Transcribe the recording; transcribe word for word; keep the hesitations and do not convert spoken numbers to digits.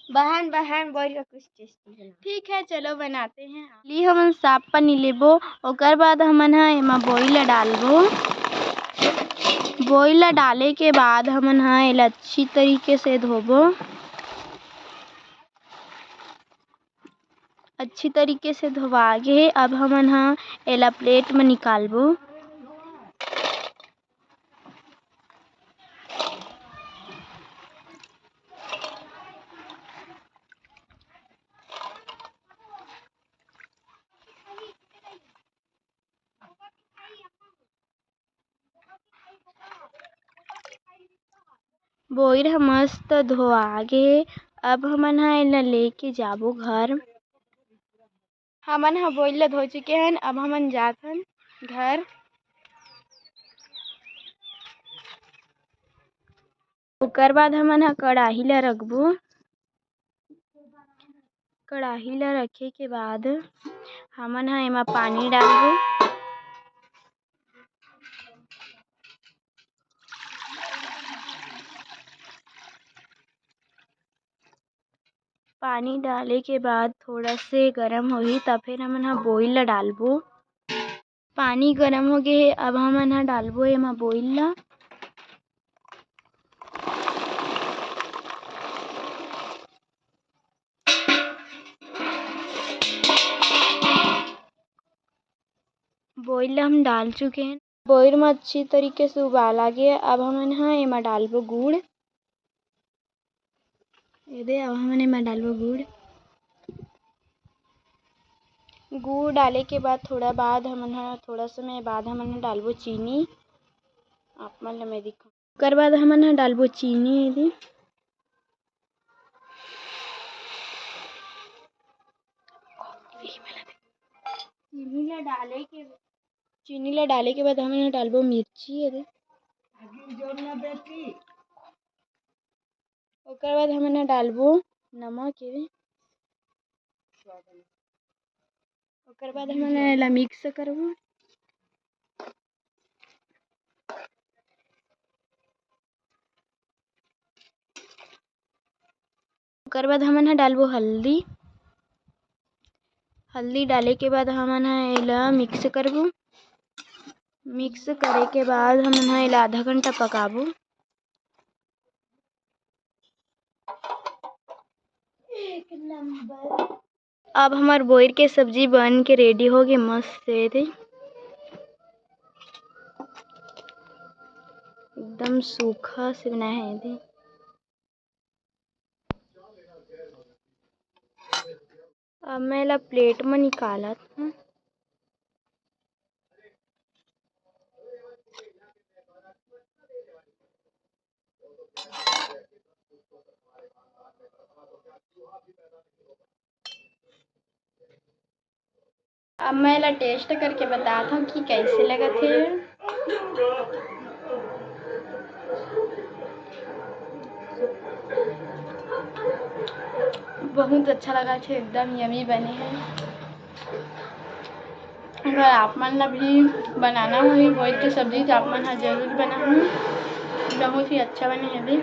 बहन, बहन, बोइर का कुछ tasty बना। ठीक है, चलो बनाते हैं। ली हमन साफ पानी लेबो, ओकर बाद हमन ह एमा बोइर ला डालबो। बोइर ला डाले के बाद हमन ह एला अच्छी तरीके से धोबो। अच्छी तरीके से धोवा गे हे। अब हमन ह एला plate म निकालबो। बोइर ह मस्त धोआ गे। अब हमन ह एला लेके जाबो घर। हमन ह बोइर ल धो चुके हन, अब हमन जात हन घर। ओकर बाद हमन ह कड़ाही ल रखबो। कड़ाही ल रखे के बाद हमन ह एमा पानी डालबो। पानी डाले के बाद थोड़ा से गरम होही, त फिर हमन ह बोइर ला डालबो। पानी गरम हो गे हे, अब हमन ह डालबो एमा बोइर ला। बोइर ला हम डाल चुके हैं। बोइर म अच्छी तरीके से उबाल आ गे। अब हमन ह एमा डालबो गुड़। ये दे, अब हमन एमा डालबो गुड़। गुड़ डाले के बाद थोड़ा बाद हमन ह, थोड़ा समय बाद हमन ह डालबो चीनी। आप मन ल मैं दिखाऊं। ओकर बाद हमन ह डालबो चीनी, ये दे। चीनी ला डाले के, चीनी ला डाले के बाद हमन ह डालबो मिर्ची, ये दे। ओकर बाद हमन ह डालबो नमक, ये दे। ओकर बाद हमन एला mix करबो। ओकर बाद हमन ह डालबो हल्दी। हल्दी डाले के बाद हमन ह एला mix करबो। Mix करे के बाद हमन ह एला आधा घंटा पकाबो। एक नंबर। अब हमर बोइर के सब्जी बन के ready हो गे, मस्त से दे, एकदम सूखा से बनाए हे दे। अब मैं एला plate म निकालत हूँ। अब मैं एला taste करके बतात हूँ कि कैसे लगत हे। बहुत अच्छा लगत हे, एकदम yummy बने हे। अगर आप मन ला भी बनाना होही बोइर के सब्जी, तो आप मन ह जरूर बनाहू, बहुत ही अच्छा बने हे भी।